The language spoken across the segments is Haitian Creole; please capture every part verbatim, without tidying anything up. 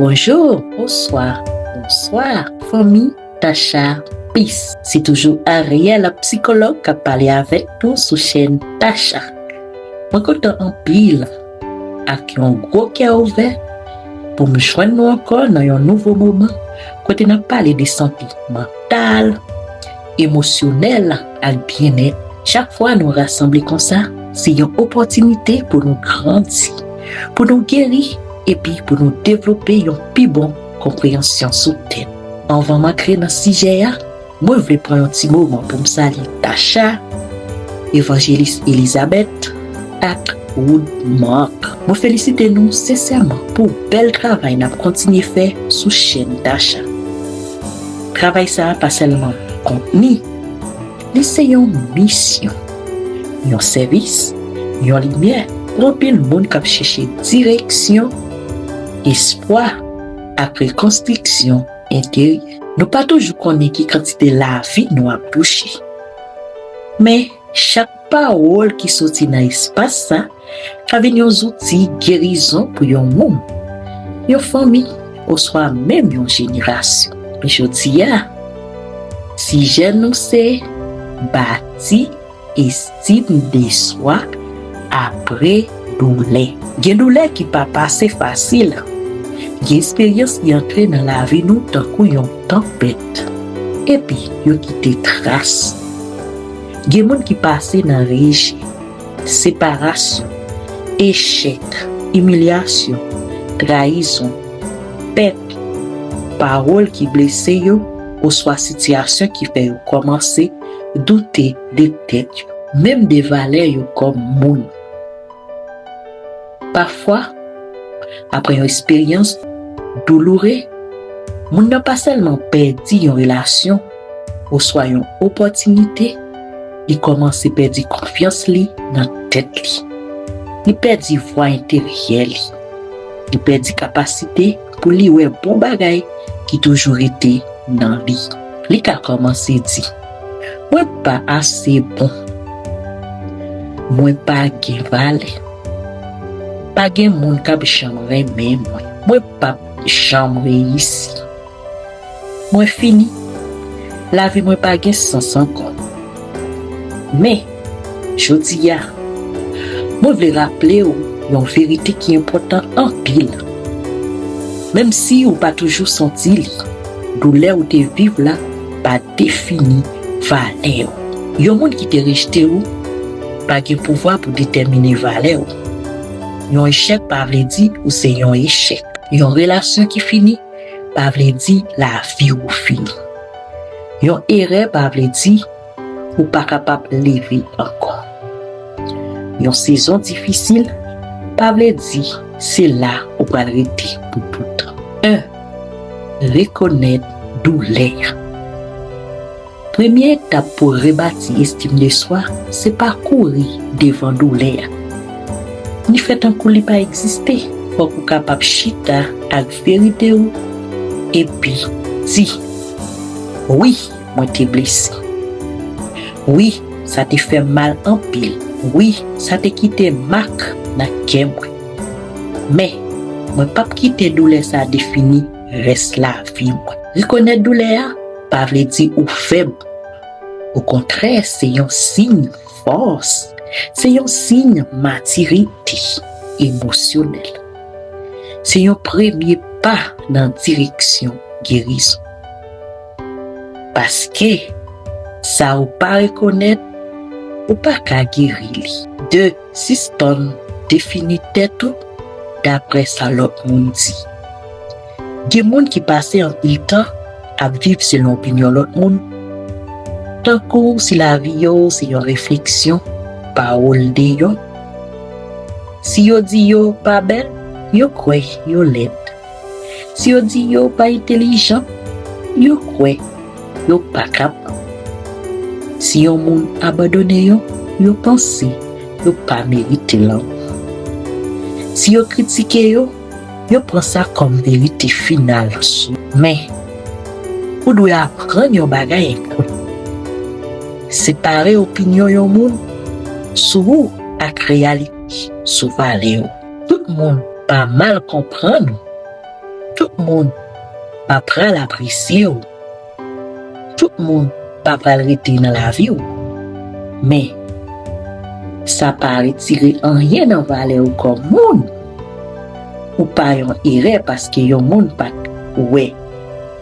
Bonjou, bonswa, bonswa, fanmi Tacha Peace. Se toujou Ariel, sikològ, k ap pale avèk nou sou chèn Tacha. Mwen kontan anpil, ak yon gwo kè ouvè, pou m jwenn nou ankò nan yon nouvo moman kote n ap pale de sante mantal, emosyonèl ak byennèt. Chak fwa nou rasanble konsa, se yon opòtinite pou nou grandi, pou nou geri, epi pou nou devlope yon pi bon konpreyansyon sou tèt. Anvan m antre nan sijè a, mwen vle pran yon ti moman pou m salye Tacha, Evanjelis Elizabeth ak Wood Mark. Mwen felisite nou sensèman pou bèl travay n ap kontinye fè sou chèn Tacha. Travay sa a pa sèlman kontni, li se yon misyon, yon sèvis, yon limyè pou anpil moun k ap chèche direksyon, espwa ak rekonstriksyon enteryè. Nou pa toujou konnen ki kantite lavi nou ap touche. Men, chak pawòl ki soti nan espas sa ka vin yon zouti gerizon pou yon moun, yon fanmi, oswa menm yon jenerasyon. Jodi a, sijè nou se bati estim de swa apre doulè. Gen doulè ki pa pase fasil. Gen esperyans ki antre nan lavi nou tankou yon tanpèt, epi yo kite tras. Gen moun ki pase nan rejè, separasyon, echèk, imilyasyon, trayizon, pèt, pawòl ki blese yo, oswa sitiyasyon ki fè yo kòmanse doute de tèt yo, menm de valè yo kòm moun. Pafwa, apre yon esperyans douloure, moun nan pa sèlman pèdi yon relasyon oswa yon opòtinite, li kòmanse pèdi konfyans li nan tèt li. Li pèdi vwa enteryè li. Li pèdi kapasite pou li wè bon bagay ki toujou rete nan li. Li ka kòmanse di, "Mwen pa ase bon. Mwen pa gen valè. Pa gen moun k ap janm renmen mwen. Mwen p ap janm reyisi. Mwen fini. Lavi mwen pa gen sans ankò." Men, jodi a, mwen vle raple w yon verite ki enpòtan anpil. Menm si ou pa toujou santi li, doulè ou te viv la pa defini valè w. Yon moun ki te rejte w pa gen pouvwa pou detèmine valè w. Yon echèk pa vle di ou se yon echèk. Yon relasyon ki fini pa vle di lavi w fini. Yon erè pa vle di ou pa kapab leve ankò. Yon sezon difisil pa vle di se la ou pral rete pou toutan. En, rekonèt doulè a. Premye etap pou rebati estim de swa se pa kouri devan doulè a. Ni fè tankou li pa egziste. Fòk ou kapab chita ak verite w epi di, "Wi, mwen te blese. Wi, sa te fè m mal anpil. Wi, sa te kite mak nan kè mwen. Men, mwen p ap kite doulè sa a defini rès lavi mwen." Rekonèt doulè a pa vle di ou fèb. Okontrè, se yon siy fòs. Se yon siy matirite emosyonèl. Se yon premye pa nan direksyon gerizon. Paske sa ou pa rekonèt, ou pa ka geri li. De, sispann defini tèt ou daprè sa lòt moun di. Gen moun ki pase anpil tan ap viv selon opinyon lòt moun, tankou si lavi yo se yon refleksyon pawòl deyò. Si yo di yo pa bèl, yo kwè yo lèd. Si yo di yo pa entèlijan, yo kwè yo pa kapab. Si yon moun abandone yo, yo panse yo pa merite lanmou. Si yo kritike yo, yo pran sa kòm verite final sou yo. Men, ou dwe aprann yon bagay enpòtan. Separe opinyon yon moun sou ou ak reyalite sou valè w. Tout moun pa mal konprann ou. Tout moun pa pral apresye w. Tout moun pa pral rete nan lavi w. Men, sa pa retire anyen nan valè w kòm moun. Ou pa yon erè paske yon moun pa t wè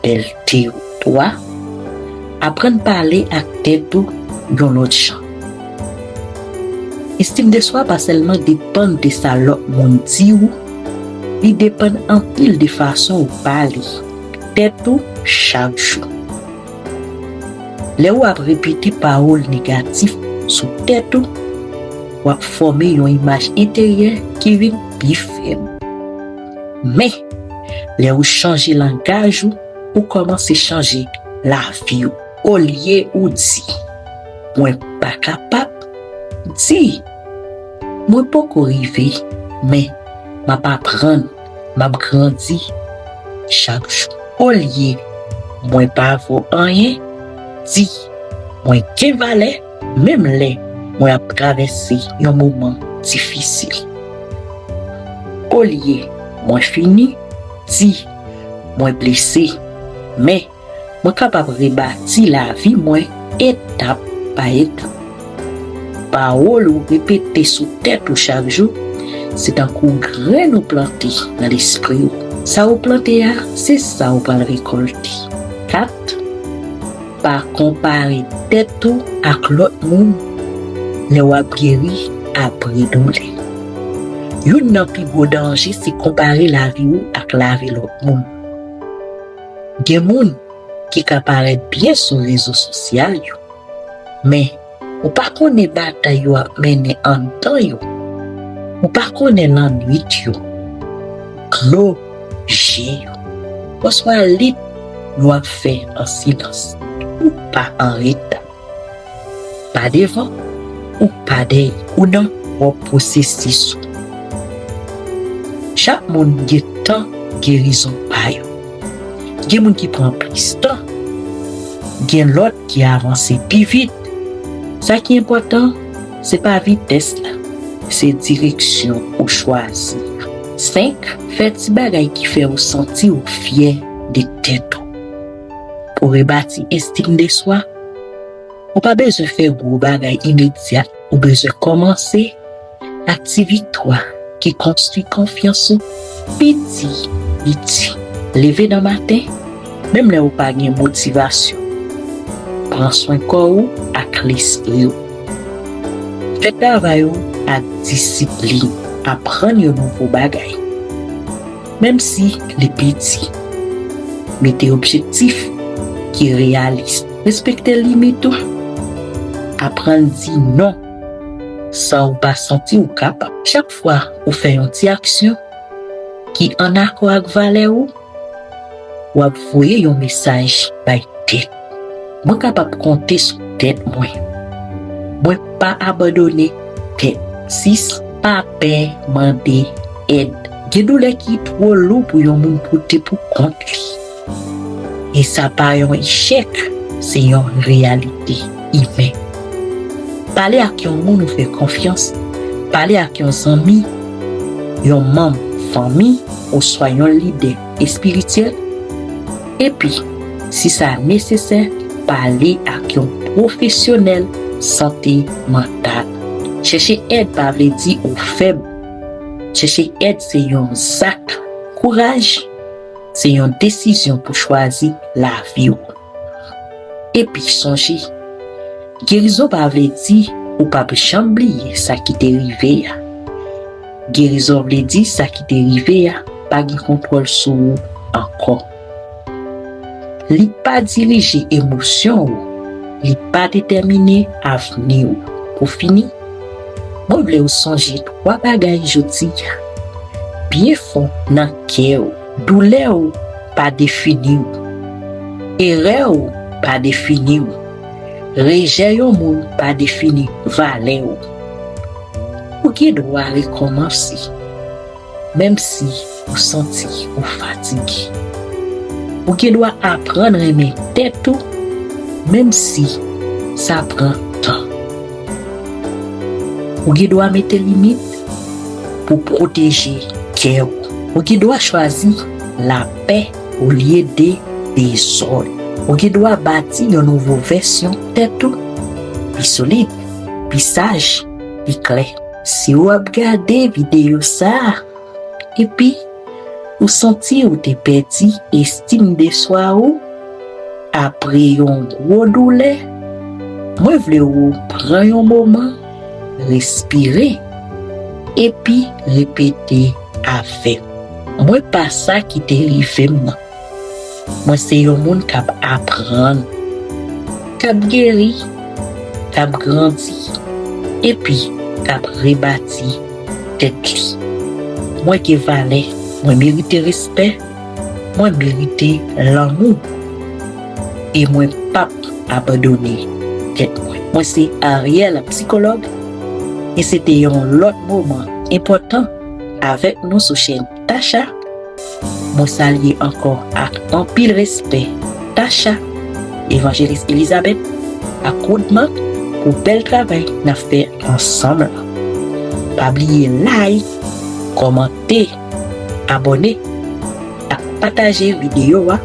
bèlte w. Twa, aprann pale ak tèt ou yon lòt jan. Estim de swa pa sèlman depann de sa lòt moun di w, li depann anpil de fason ou pale tèt ou chak jou. Lè w ap repete pawòl negatif sou tèt ou, w ap fòme yon imaj enteryè ki vin pi fèb. Men, lè w chanje langaj ou, ou kòmanse chanje lavi w. Olye ou di, "Mwen pa kapab," di, "Mwen poko rive, men m ap aprann, m ap grandi chak jou." Olye "Mwen pa vo anyen," di, "Mwen gen valè, menm lè mwen ap travèse yon moman difisil." Olye "Mwen fini," di, "Mwen blese, men mwen kapab rebati lavi mwen etap pa etap." Pawòl ou repete sou tèt ou chak jou, se tankou grenn ou plante nan lespri w. Sa ou plante a, se sa ou pral rekòlte. Kat, pa konpare tèt ou ak lòt moun lè w ap geri apre doulè. Youn nan pi gwo danje se konpare lavi w ak lavi lòt moun. Gen moun ki ka parèt byen sou rezo sosyal yo, men ou pa konnen batay yo ap mennen anndan yo. Ou pa konnen lannwit yo, dlo je yo, oswa lit yo ap fè an silans. Ou pa an reta. Pa devan, ou pa dèyè, ou nan pwòp pwosesis ou. Chak moun gen tan gerizon pa yo. Gen moun ki pran plis tan, gen lòt ki avanse pi vit. Sa ki enpòtan, se pa vitès la, se direksyon ou chwazi. Senk, fè ti bagay ki fè w santi w fyè de tèt ou. Pou rebati estim de swa, ou pa bezwen fè gwo bagay imedyat. Ou bezwen kòmanse ak ti viktwa ki konstwi konfyans ou piti piti. Leve nan maten, menm lè ou pa gen motivasyon. Pran swen kò ou ak lespri w. Fè travay ou ak disiplin. Aprann yon nouvo bagay, menm si li piti. Mete objektif ki reyalis. Respekte limit ou. Aprann di non san ou pa santi ou kapab. Chak fwa ou fè yon ti aksyon ki ann akò ak valè ou, w ap voye yon mesaj bay tèt. Mwen kapab konte sou tèt mwen. Mwen pa abandone tèt. Sis, pa pè mande èd. Gen doulè ki twò lou pou yon moun pote pou kont li. E sa pa yon echèk, se yon reyalite imen. Pale ak yon moun ou fè konfyans. Pale ak yon zanmi, yon manm fanmi, oswa yon lidè espirityèl. Epi, si sa nesesè, pale ak yon pwofesyonèl sante mantal. Chèche èd pa vle di ou fèb. Chèche èd se yon zak kouraj, se yon desizyon pou chwazi lavi w. Epi sonje, gerizon pa vle di ou p ap janm bliye sa ki te rive a. Gerizon vle di sa ki te rive a pa gen kontwòl sou ou ankò. Li pa dirije emosyon ou, li pa detèmine avni w. Pou fini, mwen vle w sonje twa bagay jodi a, byen fon nan kè w. Doulè w pa defini w. Erè w pa defini w. Rejè yon moun pa defini valè w. Ou gen dwa rekòmanse, menm si ou santi ou fatige. Ou gen dwa aprann renmen tèt ou, menm si sa pran tan. Ou gen dwa mete limit pou pwoteje kè w. Ou gen dwa chwazi lapè olye de dezòd. Ou gen dwa bati yon nouvo vèsyon tèt ou, pi solid, pi saj, pi klè. Si w ap gade videyo sa a, epi ou santi ou te pèdi estim de swa ou apre yon gwo doulè, mwen vle ou pran yon moman, respire, epi repete avè m. Mwen pa sa ki te rive m nan. Mwen se yon moun k ap aprann, k ap geri, k ap grandi, epi k ap rebati tèt li. Mwen gen valè, mwen merite respè, mwen merite lanmou. E mwen p ap abandone tèt mwen. Mwen se Ariel, sikològ, e se te yon lòt moman enpòtan avèk nou sou chèn Tacha. Mwen salye ankò ak anpil respè Tacha, Evanjelis Elizabeth ak Woodman pou bèl travay n ap fè ansanm lan. Pa bliye like, kòmante, abòne ak pataje videyo a,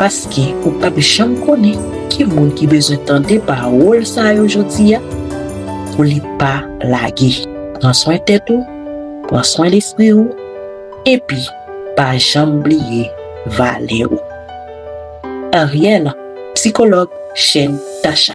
paske ou p ap janm konnen ki moun ki bezwen tande pawòl sa yo jodi a pou li pa lage. Pran swen tèt ou, pran swen lespri ou, epi pa janm bliye valè ou. Ariel, sikològ, chèn Tacha.